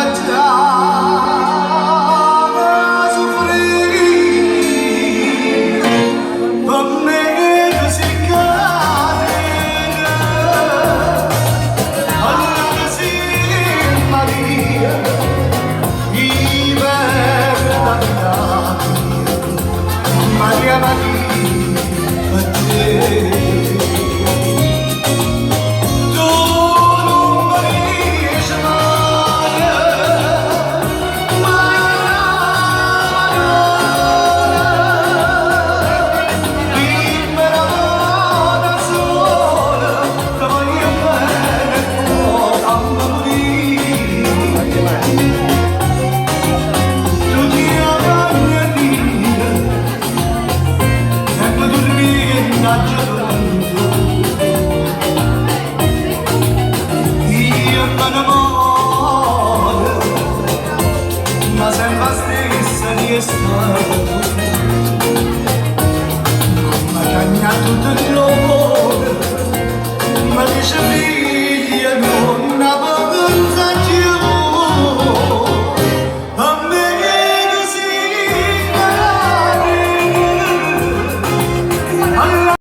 C'aggia suffrì Pe' me tu si catena Allora sì Maria I' perdo 'a vita mia Maria Maria pe' te Tu nun morire maje Madonna Dimmelo 'na vota sola Te voglio bene po' famme murì Tu chiamme Dio Sempe durmì 'int'a gioventù Io me ne moro Ma sempe 'a stessa rieste tu Amma cagnato tutto.